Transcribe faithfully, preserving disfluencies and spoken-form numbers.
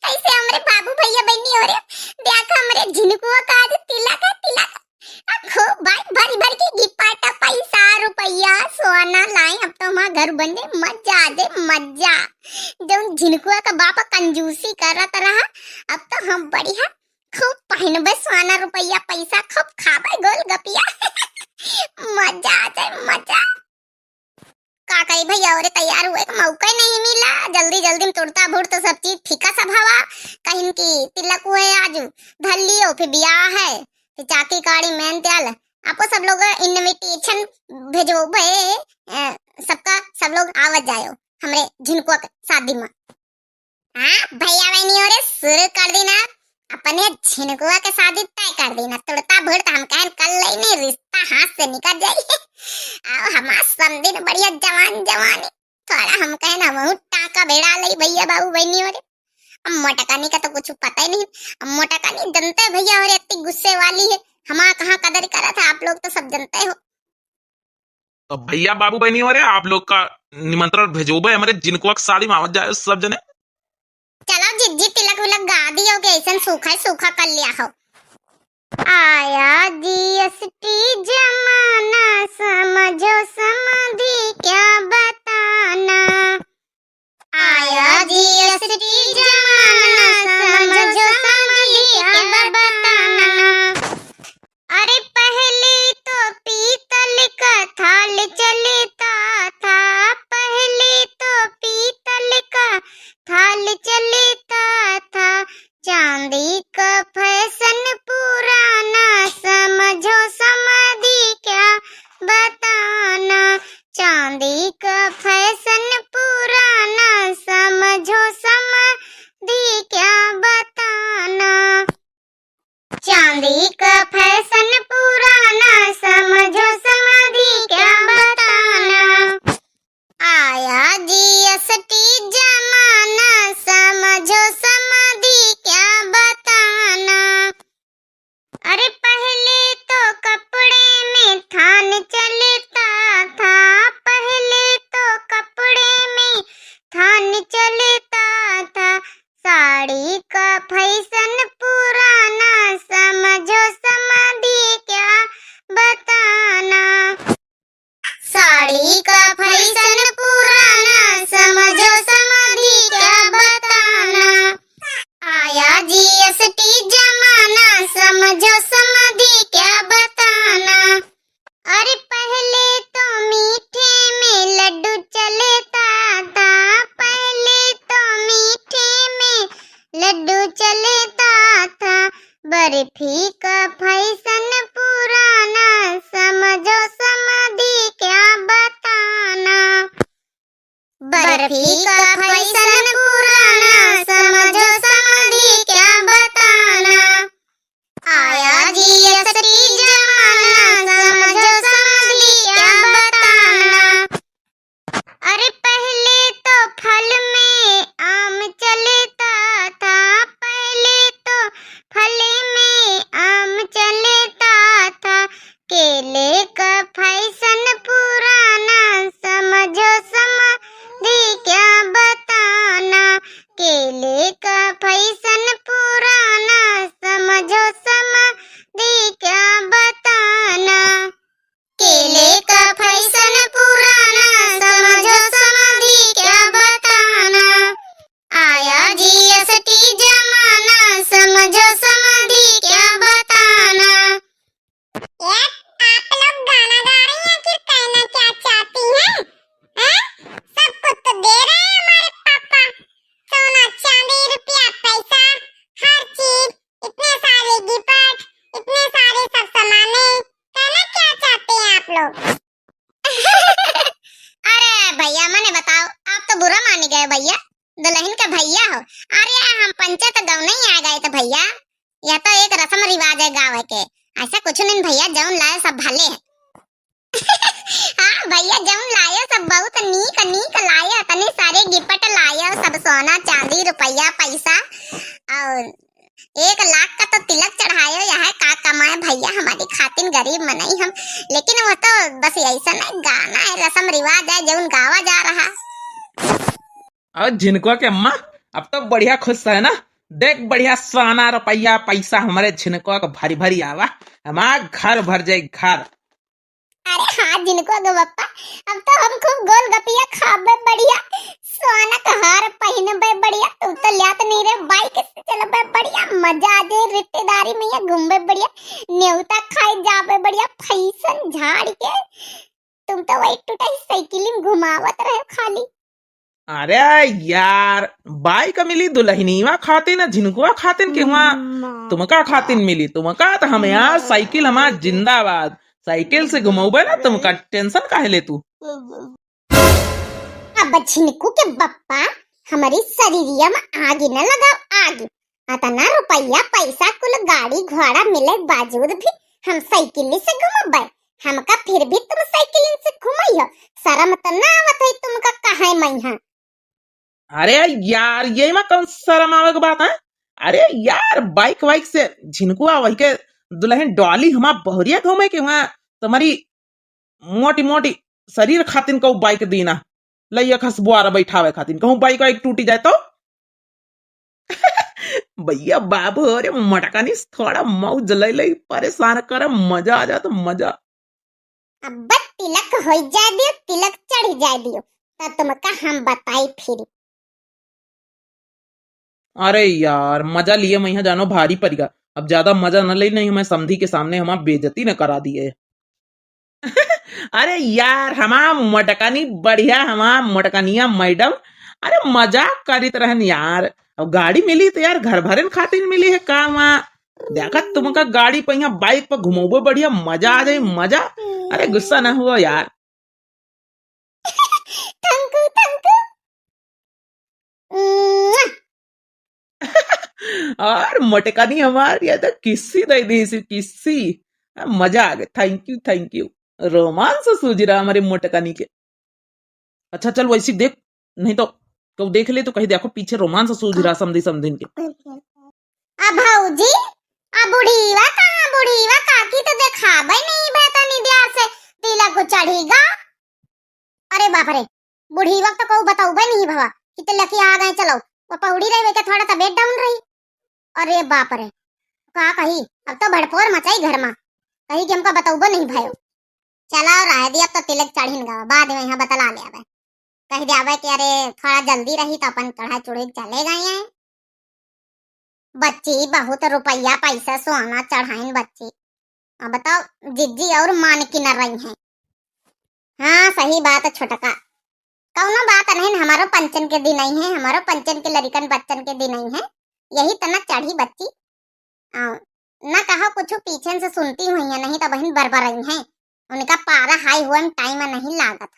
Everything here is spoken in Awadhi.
कैसे हमरे बाबू भैया बहिनी हो रे, देखा हमरे झिनकुआ का आज तिलक है, तिलक। अब खूब भाई भरी भरी के गिफ्ट, पैसा, रुपया, सोना लाई, अब तो हमार घर बन जाए, मजा आ जाए, मजा। जौन झिनकुआ का बाप कंजूसी करत रहा, अब तो हम बढ़िया खूब पहिनबे सोना रुपया पैसा, खूब खाबे गोलगपिया। मजा आ जाए, मजा। का कही भैया, अउरे तैयार हुए के मौका ही नहीं मिला। जल्दी जल्दी में तुड़ता भुड़ता सब चीज फीका सब हवा। कहिन कि तिलक हुए आज, धर लियो, फिर बियाह है, फिर चाकी काड़ी मेन त्याल। आपो सब लोग invitation भेजो भे, अ, सबका, सब लोग आवत जायो हमरे झिनकुआ के शादी में। हाँ भैया बहिनी हो रे, शुरू कर दी ना, अपने झिनकुआ के शादी तय कर दी ना। तुड़ता भुड़ता हम कहन कर ले नहीं, रिश्ता हाथ से निकल जाई। आओ हमार समधिन बढ़िया जवान जवानी, थोड़ा हम कहन हमहू टाका भिड़ा लई भैया बाबू बहिनी हो रे। अब मोटकानी का तो कुछ पता ही नहीं। अब मोटकानी जनते भैया हो रे, इतनी गुस्से वाली है, हमार कहाँ कदर करत है, आप लोग तो सब जनते हो। तो भैया बाबू बहिनी हो रे, आप लोग का निमंत्रण भेजोबे हमरे झिनकुआ के शादी में आवत जाए सब जने। चलो जिज्जी तिलक विलक गा दियो के ऐसन सूखा सूखा कर लिया हो। आया जीएसटी जमाना, समझो समधी क्या बताना। आया जीएसटी जमाना, समझो समधी क्या बताना। अरे पहले तो पीतल का थाल चलता था, पहले तो पीतल का थाल चलता था, चांदी का फैशन पुराना, समझो समधी क्या बताना। चांदी का फैशन पुराना, समझो समधी क्या बताना। चांदी का फैशन पुराना, समझो समधी क्या बताना। आया जीएसटी जमाना, समझो समधी क्या बताना। अरे पहले तो कपड़े में थान चलता था, पहले तो कपड़े में थान चलता था, साड़ी का फैशन पुराना, समझो समधी क्या बताना। साड़ी का फैशन पुराना, समझो समधी क्या बताना। आया जीएसटी जमाना, समझो समधी क्या बताना। अरे पहले तो मीठे में लड्डू चलता था, पहले तो मीठे में लड्डू चलता था, बर्फी का फैशन पुराना, समझो समधी क्या बताना। बर्फी का फैशन पुराना, समझो समधी क्या बताना। आया जीएसटी जमाना, समझो समधी क्या बताना। अरे पहले तो फल में आम चलता था, पहले तो फल में आम चलता था, केले का फैशन पुराना, समझो समधी क्या बताना। केले का फैशन पुराना, समझो समधी क्या बताना। केले का फैशन पुराना, समझो समधी क्या बताना। आया जीएसटी जमाना, समझो समधी क्या बताना। यार, आप लोग गाना गा रही हैं, आखिर कहना क्या चाहती हैं? हैं? सब कुछ तो दे रहे हैं हमारे पापा, सोना, चांदी, रुपया, पैसा, हर चीज, इतने सारे गिफ्ट, इतने सारे सब सामाने, कहना क्या चाहते हैं आप लोग? अरे भैया, मने बताओ, आप तो बुरा मान गए भैया, दुल्हन का भैया हो। अरे हम पंचे तो गौने ही आ गए थे भैया, यह तो एक रस्म रिवाज है गाँव के, ऐसा कुछ नहीं भैया, जौन लाए सब भले है। हाँ भैया, जौन लायो सब बहुत नीक नीक लायो, इतने सारे गिफ्ट लायो, सब सोना चांदी रुपया पैसा, और एक लाख का तो तिलक चढ़ायो, यह का कमाए भैया हमारी खातिन गरीब मनई हम। लेकिन वो तो बस ऐसा नहीं, गाना है, रस्म रिवाज है, जौन गावा जा रहा। और झिनकुआ के अम्मा, अब तो बढ़िया खुश है ना, देख बढ़िया सोना रुपया पैसा हमरे झिनकुआ के भरी भरी आवा, हमार घर भर जाई घर। अरे हाँ झिनकुआ के बप्पा, अब तो हम खूब गोलगपिया खाबे बढ़िया, सोना के हार पहिनबे बढ़िया, तू तो ल्यात नहीं रे, bike से चलबे बढ़िया, मजा आ जाए रिश्तेदारी में ये घूमबे बढ़िया, नेवता खाए जाबे बढ़िया, fashion झाड़ के। तुम तो वही टूटा ही साइकिल में घुमावत रहे खाली। अरे यार, bike मिली दुल्हनिया खातिन, झिनकुआ खातिन के हुआ, तुमका खातिन मिली, तुमका तो हम यार साइकिल हमार जिंदाबाद, साइकिल से घुमौबे ना तुमका, tension काहे ले तू? अब झिनकू के बप्पा, हमारी शरीरिया में आगी न लगाओ, आगी। अतना रुपया पैसा कुल गाड़ी घोड़ा मिले के बावजूद भी हम साइकिल से घूमबे, हमका फिर भी तुम साइकिल से घुमई हो, शर्म तो ना आवत है तुमका कहे मैहा? अरे यार, ये में कौन शर्म आवे के बात है? अरे यार, bike वाइक से झिनकुआ वही के दुल्हन डॉली हमार बहुरिया घूमे के हुआ, तुम्हारी मोटी मोटी शरीर खातिन को bike दीना, लइया खसबुआरा बैठावे खातिन, कहूँ bike वाइक टूटी जाए तो। भैया बाबू, अरे मटकानी थोड़ा मौज ले ले, परेशान करे, मजा आ जात, मजा। अब तिलक हो जाए दियो, तिलक चढ़ जाए दियो, तो तुमका हम बताई फिर। अरे यार, मजा लिए मैं यहाँ जानो भारी परिगा। अब ज्यादा मजा न ले, नहीं मैं समधी के सामने हमार बेइज्जती न करा दिए। अरे यार, हमार मोटकनी बढ़िया, हमार मोटकनिया मैडम। अरे मजाक करित रहन यार। अब गाड़ी मिली तो यार घर भरन खातिर मिली है का वहाँ? देखत तुमका गाड़ी पे यहाँ bike पे घुमौबो बढ़िया, मजा आ जाए, मजा। अरे गुस्सा ना हुआ यार। थैंक यू, थैंक यू। और मोटकनी हमार ये तो किस्सी दे दी, इसी किस्सी। आ, मजा आ गया। थैंक यू, थैंक यू। रोमांस सूझ रहा हमारे मोटकनी के। अच्छा चल वैसी देख, नहीं तो कब देख ले तो कहीं देखो पीछे रोमांस सूझ रहा समधी समधिन के। आ भौजी, आ बुढ़ीवा कहाँ? बुढ़ीवा काकी तो देखाबे नहीं भे तनी देर से, तिलक चढ़ी गा। अरे बाप रे, बुढ़ीवा तो कहू बतौबे नहीं भवा कि तिलक आ गए, चलो। वो पौड़ी रही, के थोड़ा तबीयत down रही। अरे बाप रे, का कही, अब तो भड़पोर मचाई घर मा, कही कि हमका बतौबो नहीं भयो। चला रह दिया, अब तो तिलक चढ़िन गवा, बाद में यहाँ बतला ले आवे। कह दे आवे कि अरे थोड़ा जल्दी रही तो अपन चढ़ा चुढ़ी के चले गए हैं। बच्ची बहुत रुपया पैसा सोना चढ़ाइन बच्ची। अब बताओ जिज्जी और मान की न रही हैं। हाँ सही बात है छोटका, कौनो बात नहीं, हमारो पंचन के दिन आई है, हमारो पंचन के लड़िकन बच्चन के दिन आई है, यही तना चढ़ी बच्ची। आ, न कहो कुछ पीछे से सुनती हुई है, नहीं तो बहन बरबर रही है, उनका पारा हाई हुआ में टाइम नहीं लागत।